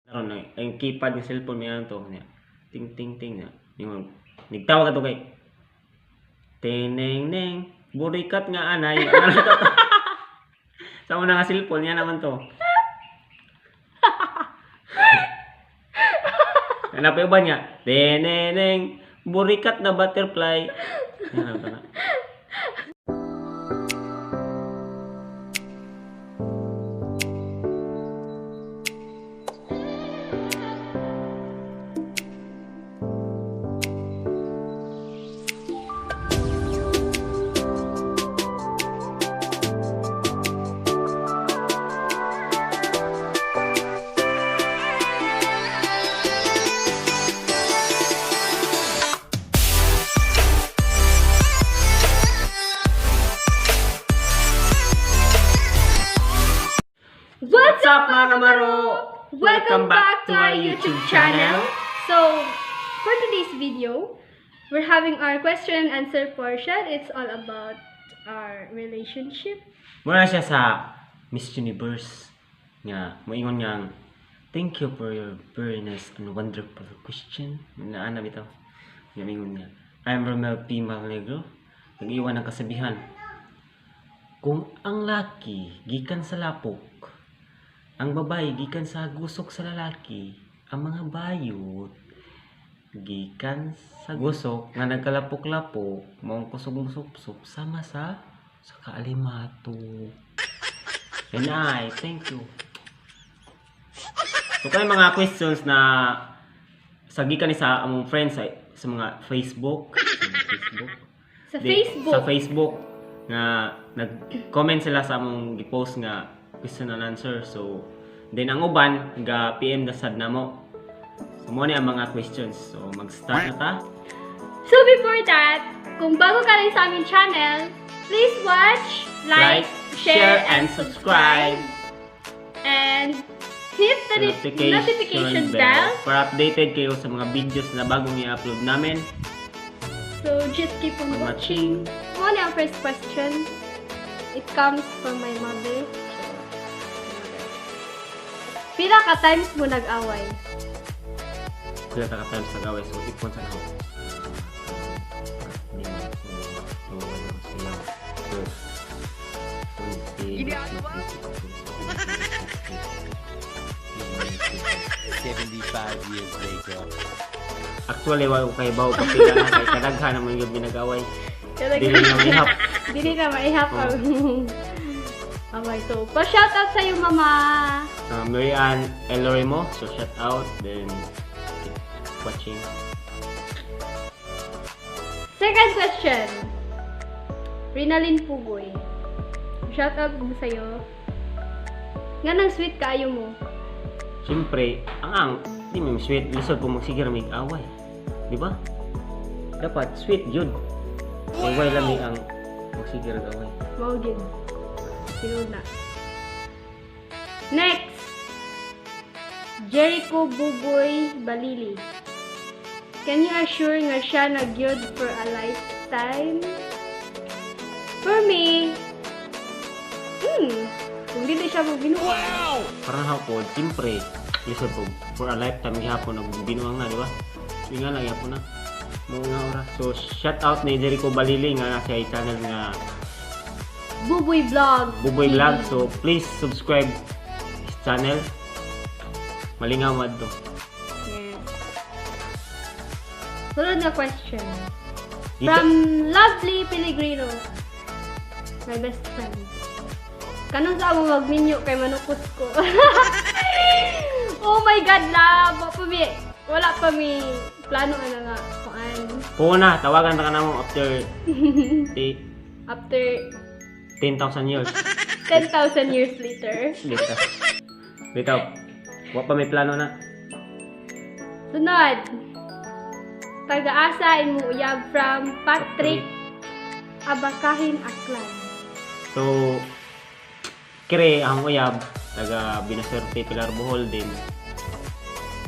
Karon na ang keypad ng cellphone niya to niya. Ting ting ting na. Ingon nagtawag ato kay Ting neng burikat nga anay. Ano to? Sa una nga cellphone niya naman to. Hanap yung uban niya. Teneneng, burikat na butterfly. Yan ang na. What's What's up, mga kamaro? Welcome back to our YouTube channel. So, for today's video, we're having our question and answer portion. It's all about our relationship. Muna siya sa Miss Universe nga moingon nga thank you for your very nice and wonderful question. Naana bitaw. Nga moingon nga I'm Romel P. Malnegro. Nag-iwan ng kasabihan. Kung ang laki gikan sa lapok, ang babae gikan sa gusok sa lalaki, ang mga bayot gikan sa gusok nga nagkalapok-lapok maong kusog musupsop sama sa kaalimato. And I thank you. So kay mga questions na sa gikan ni sa among friends sa mga Facebook, sa mga Facebook, Sa Di, Facebook. Sa Facebook nga nag-comment sila sa among gipost nga question and answer. So then ang uban ga PM na sad namo. So mo ni ang mga questions. So mag-start na ta. So, before that, kung bago ka lang sa aming channel, please watch, like, share, and subscribe. And hit the notification bell. Para updated kayo sa mga videos na bagong i-upload namin. So, just keep on On watching. Mo ni ang first question. It comes from my mother. Pila ka times mo nag-away? Pila ta ka times nag-away, so ipon sa nako. Lima, uno, dulo, siyam, dos, 20, 75 years later. Actually, wala ko kay bawo kapila na kay kadaghan naman yung ginagaway. Dili na maihap. Dili na maihap Oh. ang away. So, pa-shoutout sa'yo, mama! Mary Ann Elorimo, so shout out, then keep watching. Second question. Rinalyn Pugoy. Shoutout mo sa'yo. Nga nang sweet kaayo mo. Siyempre, ang di mo sweet, lisod po magsigir may away. Di ba? Dapat sweet yun. Away lami ang magsigir ang away. Mao gid. Tinuod na. Next. Jericho Buboy Balili. Can you assure nga siya na gyud for a lifetime? For me, kung dili siya mo binuang. Parang hapon, siyempre, lisod po, for a lifetime gihapon nagbinuang na, di ba? So, nga lang gihapon na. Mo nga ora. So, shout out ni Jericho Balili nga nasa channel nga Buboy Vlog. Buboy TV. Vlog. So, please subscribe his channel. Malingaw madto. Yes. Sunod na question. Dito, From Lovely Pellegrino. My best friend. Kanong sa amo magminyo kay manukos ko. Oh my God, love! Wala pa mi, wala pa mi plano ana nga kuan. po na, tawagan ta ka na mo after After 10,000 years. 10,000 years later. Dito. Dito. Wa pa may plano na. Sunod. Taga-asa imo uyab from Patrick Abakahin Aklan. So, kire ang uyab, taga Binaserte Pilar Bohol din.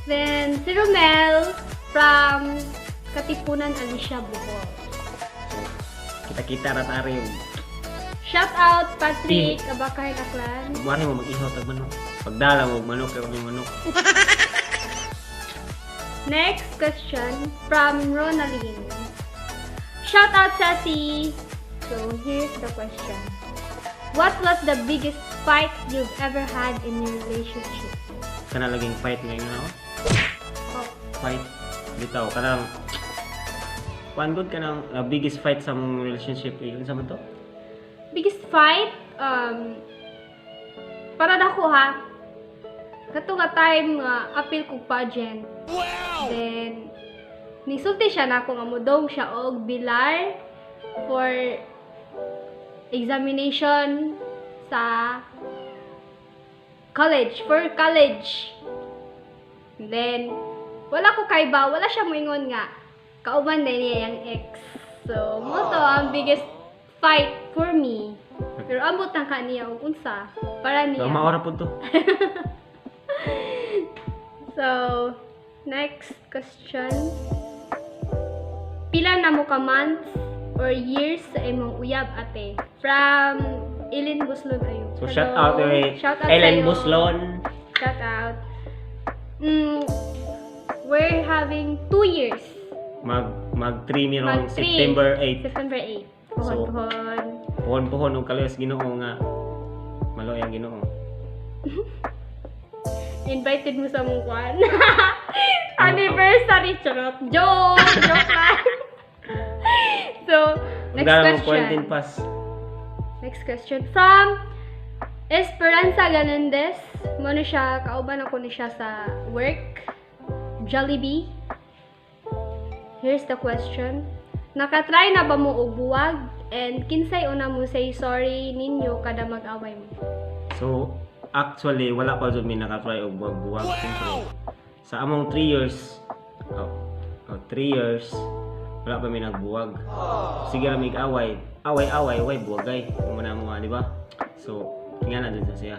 Then, si Romel from Katipunan, Alicia, Bohol. So, kita-kita ra ta rin. Shout out Patrick Abakahin Aklan. Mari mo mag-ihaw tag manok. Pagdala mo og manok kay may manok. Next question from Ronaline. Shout out, Sassy! So, here's the question. What was the biggest fight you've ever had in your relationship? Kana laging fight ngayon, no? Oh. Fight. Bitaw, kanang kuan gud, kanang biggest fight sa mong relationship eh, unsa man to? Biggest fight, para nako ha, kato nga time nga apil kog pageant. Then, nisulti siya nako nga mudong siya og Bilar for examination sa college, for college. And then, wala ko kay ba, wala siya moingon nga kauban na niya yung ex. So, mao to ang biggest fight for me. Pero ambot ang kaniya og unsa para niya. So, maora pud to. So, next question. Pila na mo ka months or years sa imong uyab, ate? From Ellen Buslon ayo. So, shout out kay Shout out Ellen sa'yo. Buslon. Shout out. We're having 2 years. Mag mag 3 mi rong Mag 3. September 8. September 8. So, Pohon-pohon. Pohon-pohon og kaluoy sa Ginoo nga maluoy ang Ginoo. Invited mo sa mong kwan. Anniversary, charot. Joke! Joke lang. So, next Ugara mo question. quarantine pass. Next question from Esperanza Ganendez. Mao na siya, kauban ako ni siya sa work. Jollibee. Here's the question. Nakatry na ba mo og buwag? And kinsay una mo say sorry ninyo kada mag-away mo? So, actually, wala pa jud mi nakatry og buwag-buwag. Siyempre, sa among 3 years, oh, 3 years, wala pa mi nagbuwag. Sige ra mig away, away-away, way buwagay. Kung na mo, di ba? So, nga na dun sa siya.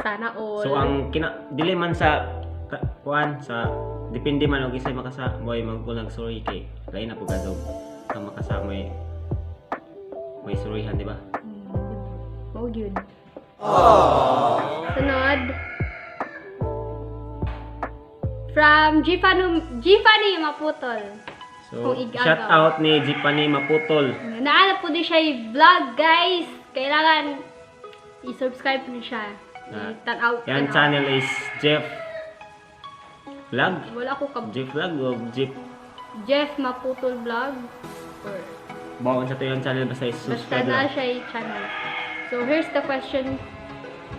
Sana all. So, ang kina dili man sa kuan sa depende man og isay makasa boy magkulang sorry kay lain na po gadog ang makasa may may sorryhan, di ba? Mao gyud. Sunod. From Gifano, Gifani Maputol. So, Kung igagaw. Shout out ni Gipani Maputol. Naana po din siya yung vlog, guys. Kailangan i-subscribe po siya. Ah. Tanaw. Yan tanaw. channel is Jeff Vlog. Wala ko ka Jeff Vlog o Jeff Jeff Maputol Vlog. Or Bawon sa to yung channel, basta basta i-subscribe na lang. siya yung channel. So, here's the question.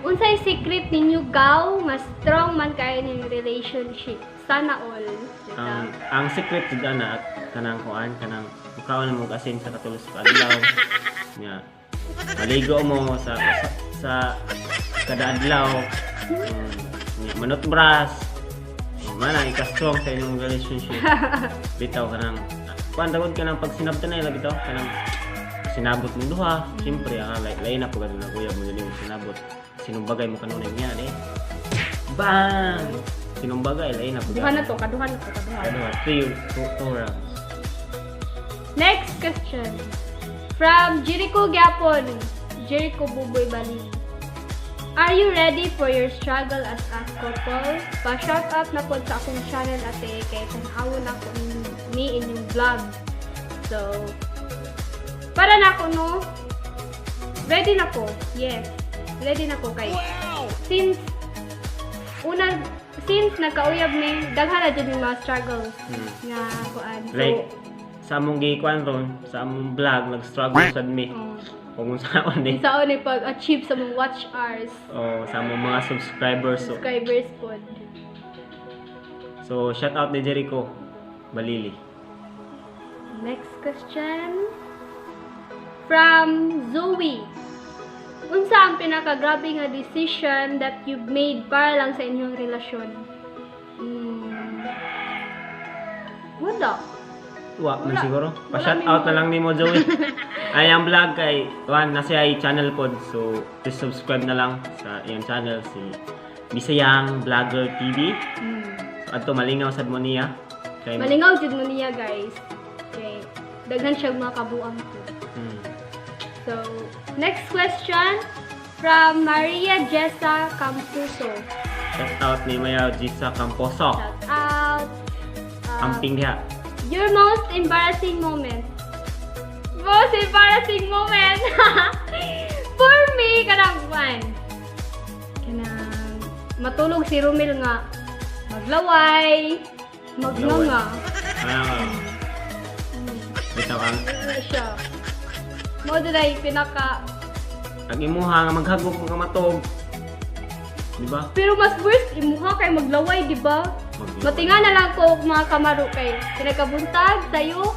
Unsay secret ninyo gaw nga strong man kayo ning relationship? Sana all. Diba? Ang secret jud ana at kanang kuan, kanang mukaon mo asin sa katulos pa adlaw. Nya maligo mo sa kada adlaw. Nya manutbras. Mana ika-strong sa inyong relationship. Bitaw kanang kuan dagod kanang pag sinabtan na bitaw kanang sinabot mo duha. Siyempre, ah, like, lain na pag na kuya mo dili mo sinabot. Sinumbagay mo kanunay niya eh. Bang! Sinumbagay, lain na pag Duha na to, kaduha na to, kaduha. Kaduha, three, two, two rounds. Next question. From Jericho Gyapon. Jericho Buboy Bali. Are you ready for your struggle as a couple? Pa-shout out na po sa akong channel, ate, kay tan-awon ako ni inyong vlog. So, para na ako, no? Ready na ko. Yes. Ready na ko kay since una since nagkauyab ni daghan na jud yung mga struggles nga kuan. So, Like, sa among gikuan ron, sa among vlog, nag-struggle sad mi. Oh, Kung saan eh. Unsaon ni pag-achieve sa mga watch hours, Oh, sa among mga subscribers. So, subscribers pod. So shout out ni Jericho Balili. Next question. From Zoe. Unsa ang pinakagrabe nga decision that you've made para lang sa inyong relasyon? Wala. Wa man Wala. siguro. Wala Pa-shout out na lang nimo, Joey. Ay ang vlog kay Juan nasa ay channel pod. So please subscribe na lang sa iyang channel, si Bisayang Vlogger TV. So adto malingaw sad mo niya. Kay Malingaw jud mo niya, guys. Okay. Daghan siya mga kabuang ko. So, next question from Maria Jessa Campuso. Shout out ni Maya Jisa Camposo. Shout out. Amping diha. Your most embarrassing moment. Most embarrassing moment. For me, kanang one. Kanang matulog si Romel nga maglaway, magnanga. Ah, bitaw ang Ano siya? Mao dili pinaka ang imuha nga maghagop nga matog. Di ba? Pero mas worst imuha kay maglaway, di ba? Maglaway. Matinga na lang ko mga kamaro kay pinakabuntag sayo.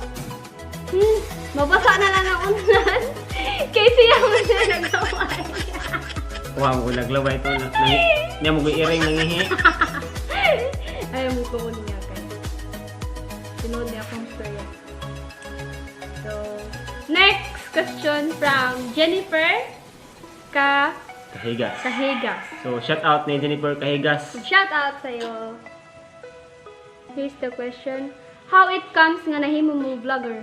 Mabasa na lang ang unan. Kay siya man na naglaway. Wa mo naglaway ito. Niya mo iring nangihi. Ay, mo ko niya kay. Tinuod niya akong storya. So, next question from Jennifer Ka Kahigas. Kahigas. So, shout out ni Jennifer Kahigas. Shout out sa'yo. Here's the question. How it comes nga nahimo mo vlogger?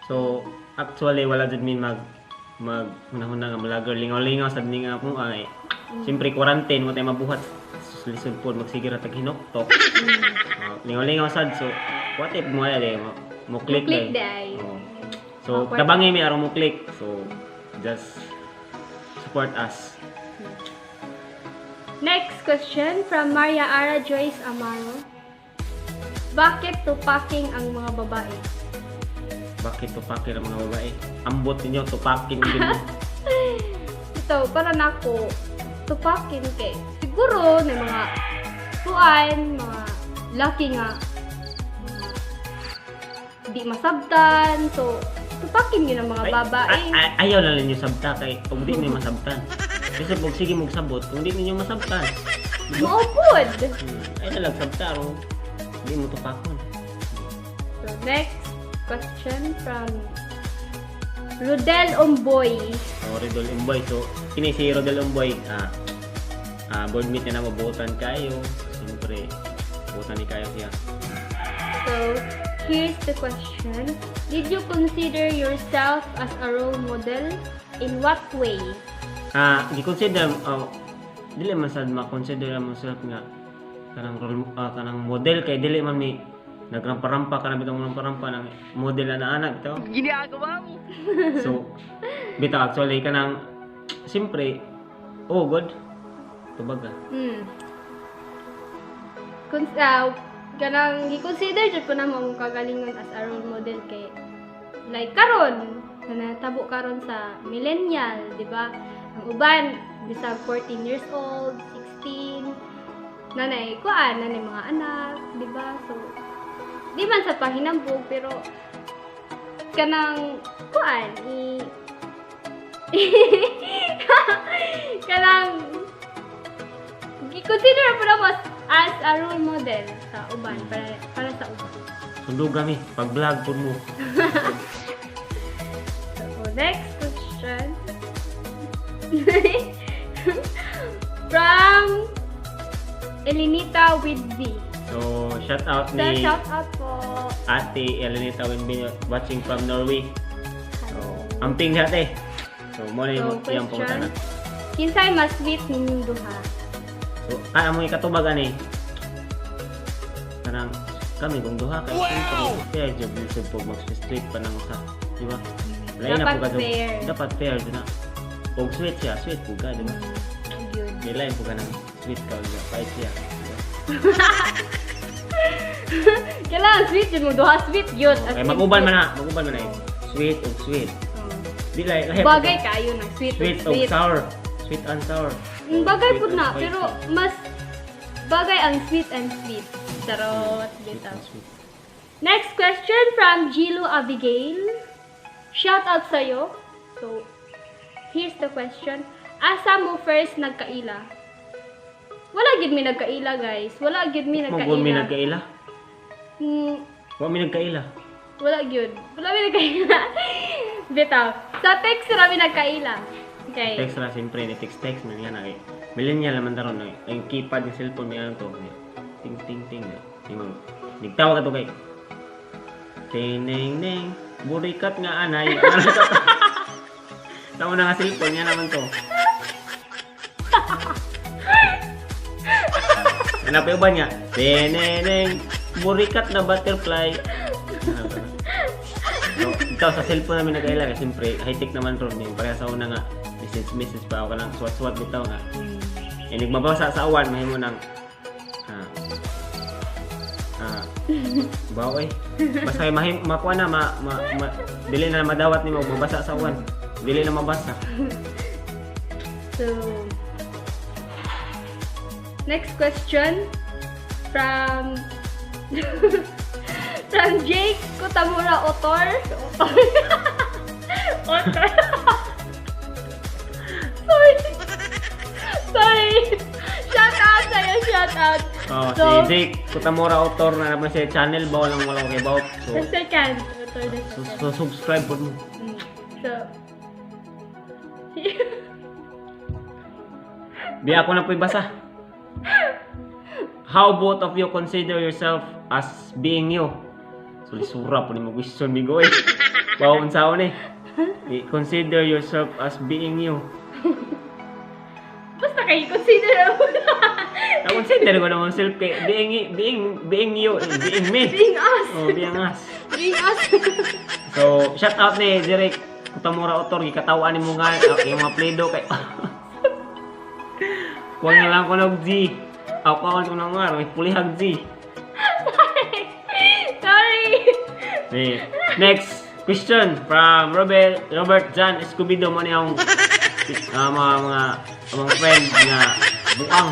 So, actually wala jud mi mag mag hunahuna nga vlogger, lingaw-lingaw sad ni nga mo ay. Siyempre quarantine mo tayo mabuhat. Sus, lisod pod magsige ra tag hinuktok. Lingaw-lingaw sad, so what if mo ay mo, mo click Mo click day. day. Oh. So, Awkward. tabangi mi aron mo click. So, just support us. Next question from Maria Ara Joyce Amaro. Bakit tupaking ang mga babae? Bakit tupakin ang mga babae? Ambot ninyo, tupakin din mo. Ito, para nako, tupakin kay siguro na mga tuan, mga laki nga mga di masabtan. So, tupakin yun ang mga Ay, babae. ay, ayaw na ninyo sabta kay kung di ninyo masabtan. Kasi pag sige mong sabot, kung di ninyo masabtan. Maupod! Ay na lang sabta ro. Di mo tupakon. So, next question from Rodel Omboy. So, Rodel Umboy. So, kini si Rodel Umboy, board meet na mabutan kayo. Siyempre, butan ni kayo siya. So, here's the question. Did you consider yourself as a role model? In what way? Gi-consider, dili man sad ma-consider mo self nga kanang role, kanang model kay dili man mi nagrampa-rampa ka na bitong rampa-rampa ng model na anak bitaw. Ginagawa mo. So, bitaw actually kanang siyempre, oh god. Tubag ka. Kanang gi-consider jud ko na mo among kagalingon as a role model kay like karon na natabo karon sa millennial, di ba? Ang uban bisag 14 years old, 16, nanay kuan, nanay mga anak, di ba? So di man sa pahinambog pero kanang kuan i kanang gi-consider po na mo as a role model sa uban, para sa uban. Sundo kami pag-vlog pud mo. So, next question. From Elenita with V. So, shout out So, ni shout out po. Ate Elenita Winbin watching from Norway. So, amping siya ate. So, mo na yung So, iyang question. pangutana. Kinsay mas sweet ninyong duha? So, kaya mo ikatubag ani. Kanang kami kung duha kay wow! Fair job lisod po mag-street pa nang usa. Di ba? Lain na Dapat po ka dong- fair. Dapat fair di na. Og sweet siya, sweet po ka, di ba? Yun. Di lain po ka ng sweet ka, di ba? Pait siya. Di ba? Kailangan sweet yun mo duha, sweet yun. As Kay in, mag-uban sweet. man na, mag-uban man na eh. Sweet og sweet. Oh. Di lahi lahi. Bagay kayo ng sweet Sweet og og sweet. sour. Sweet and sour. Bagay Sweet pud and na, spicy. pero mas bagay ang sweet and sweet. Charot, Sweet bitaw. and sweet. Next question from Gilo Abigail. Shout out sa'yo. So, here's the question. Asa mo first nagkaila? Wala gid mi nagkaila, guys. Wala gid mi Mo gud mi nagkaila. nagkaila. Wa mi nagkaila. Wala gyud. Wala mi nagkaila. Bitaw. Sa text ra mi nagkaila. Okay. Text ra siyempre ni text text man nga na kay millennial naman taron na ang keypad ng cellphone may ano to. Ting ting ting. Ingon. Nagtawag ato kay ting ning ning burikat nga anay. Ano to? Tama na nga cellphone niya naman to. Ano pa uban niya? Ting ning ning. Burikat na butterfly. So, ikaw sa cellphone namin nag-aila kasi siyempre high-tech naman ron yung pareha sa una nga message message pa ako kanang swat-swat bitaw nga. Eh nagmabasa sa awan mahimo nang ah bawo eh. Basta kay mahim makuha na ma, ma, ma dili na madawat nimo mabasa sa awan. Dili na mabasa. So, next question from Jake Kutamura Otor. Otor. Otor. Sorry. Sorry. Shout out sa'yo, shout out. Oh, So, si Jake Kutamura Author na naman siya channel ba walang walang kay bawo. So, The second. Otor the so, second. so subscribe po mo. So, Biya ako na po'y basa. How both of you consider yourself as being you? So, lisura po ni mo question migo eh. Bawon sa eh. Consider yourself as being you. Basta kayo consider mo na. Na-consider ko naman self kay being being being you, eh, being me. Being us. Oh, being us. Being us. So, shout out ni Derek Kutamura Otor, gikatawaan nimo nga yung mga pledo kay Kuwang na lang ko nog G. Ako ko na nga, may pulihag G. Sorry. Eh, next question from Robert Robert John Escobedo mo niyang mga friend nga buang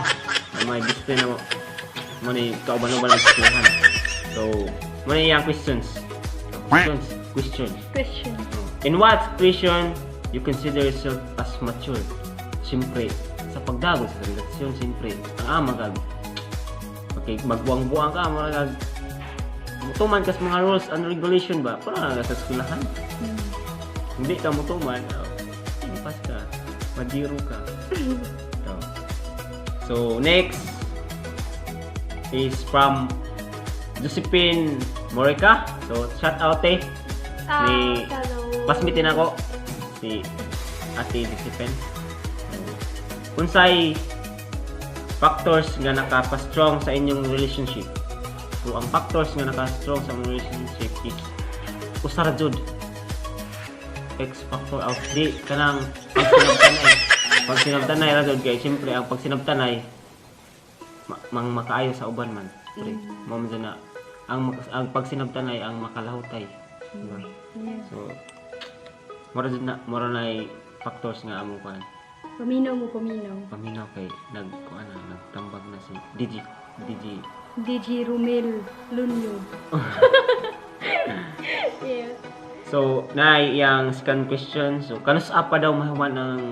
na may best friend na mo mo ni kauban-uban ang eskwelahan. So, mo ni iyang questions. Questions, questions. Question. In what situation you consider yourself as mature? Siyempre, sa pagdago sa relasyon, siyempre, ang ama gag. Okay, magbuang-buang ka, mga gag. Mutuman kas mga rules and regulation ba? Para na sa eskwelahan. Hindi ka mutuman, oh, pas ka. Madiro ka. Ito. So, next is from Josephine Morica. So, shout out eh. Ah, Ni hello. Pasmitin ako si Ate Josephine. So, unsay factors nga nakapa-strong sa inyong relationship? So, ang factors nga naka-strong sa inyong relationship is usa ra jud. X factor out di kanang pagsinabtanay. Pagsinabtanay ra jud kay siyempre ang pagsinabtanay mang makaayo sa uban man. Pre, mao man jud na ang pagsinabtanay ang makalahutay. Diba? Yeah. So, mura jud na, mura na factors nga among kuan. Paminaw mo, paminaw. Paminaw kay nag kuan na, nagtambag na si DJ DJ DJ Romel Lunyog. Yeah. So, na iyang second question. So, kanus pa daw mahuman ang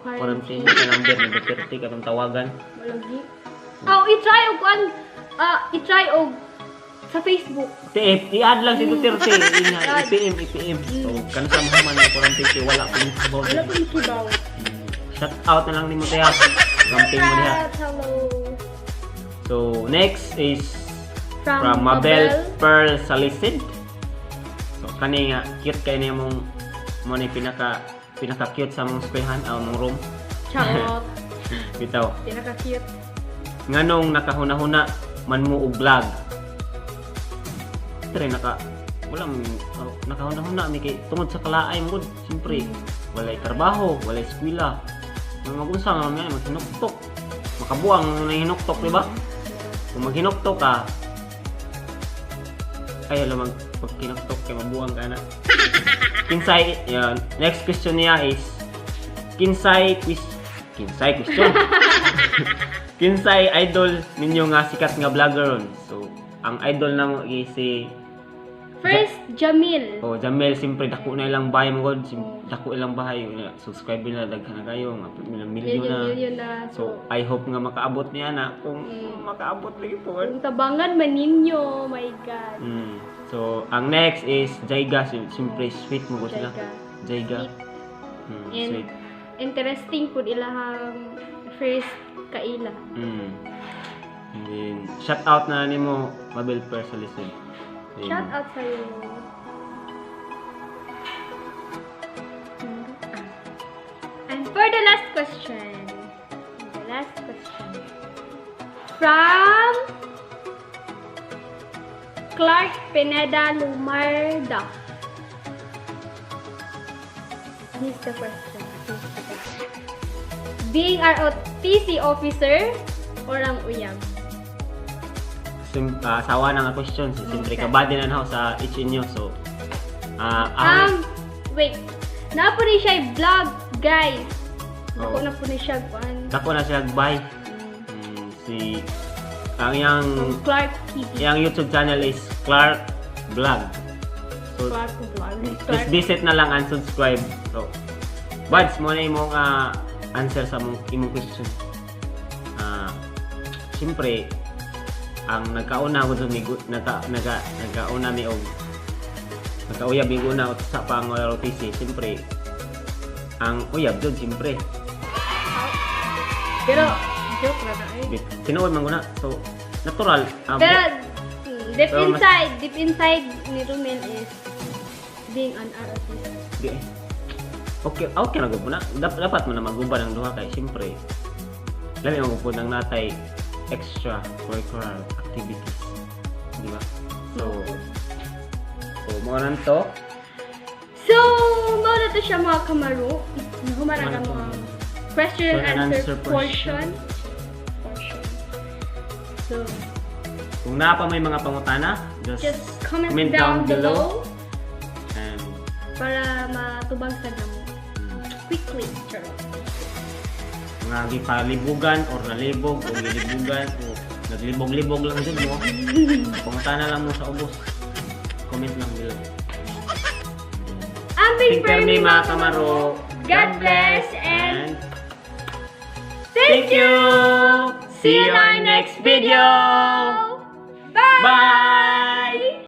quarantine Quarantine. ka number ni Duterte katong tawagan. Malagi. Oh, i-try og kuan. Ah, i-try og sa Facebook. Te, i-add lang si Duterte. Ina, Add. i-PM, i-PM. So, kanus sa mahuman ang quarantine kay wala ko ni Wala ko ikibaw. Shout out na lang nimo diha. Ramping mo diha. Shout out, hello. So, next is From, from Mabel Pearl Salicid. So, kani nga cute kay niya mong mo ni pinaka pinaka cute sa mong eskwelahan aw mong room. Charot. Bitaw. Pinaka-cute. Nganong nakahuna-huna man mo og vlog? Tre naka wala man oh, nakahuna-huna mi kay tungod sa kalaay mo gud. Siyempre, walay trabaho, walay eskwela. Mga magunsa nga man maghinuktok. Makabuang na hinuktok, di ba? Kung maghinuktok ka, ay alam mag pag kinuktok kay mabuang ka na. Kinsay, yan. Next question niya is kinsay question. Kinsay idol ninyo nga sikat nga vlogger ron. So, ang idol namo is si First, Jamil. Oh, Jamel, siyempre dako na ilang bahay mo god, dako ilang bahay, na subscriber na daghan na kayo, nga million Million, na. million na. So, I hope nga makaabot niya na kung makaabot lagi po. Kung tabangan man ninyo, my God. So, ang next is Jaiga. Siyempre, sweet mo ko sila. Jaiga. Jaiga. Sweet. And Sweet. Interesting po ilahang first kaila. And then, shout out na nimo Mabel Persalison. Shout out sa'yo. And for the last question. The last question. From Clark Pineda Lumarda. Here's the question. Here's the question. Being ROTC officer or ang uyab? Sawa na nga question. So, siyempre, kabady na na sa HNU. So, Wait. Naa po ni siya vlog, guys. Dako Oo. Na po ni siya kuan. Dako na siya bye. Si ang iyang Clark TV. Iyang YouTube channel is Clark Vlog. So, Clark Vlog. please Clark. Visit na lang and subscribe. So, Buds, mo na imong answer sa imong question. Siyempre, ang nagkauna ko sa migo, nagka, nagka, nagkauna mi og nagkauyab mi una sa pang ROTC, siyempre, ang uyab jud siyempre. Pero, joke na eh. Tinuod man ko na. So, natural. Pero, deep Pero inside ni Romel is being an ROTC. Di eh. Okay na gud na. Dapat mo na maguban ang duha kay siyempre lami mo pud ang natay extra curricular activities. Di ba? So mo na to. So, mao na to siya, mga kamaru. Humara Mao na na to. mga question and Question and answer answer portion. portion. Portion. So, Kung naa pa may mga pangutana, just, just comment down below and para matubag sa namo. Quickly. Charot. Mga gipalibugan or nalibog o gilibugan o naglibog-libog lang jud mo. Pangutana lang mo sa ubos. Comment lang below. Amping Think permi, mga kamaro. God bless and thank thank you! See you on our next video! Bye! Bye!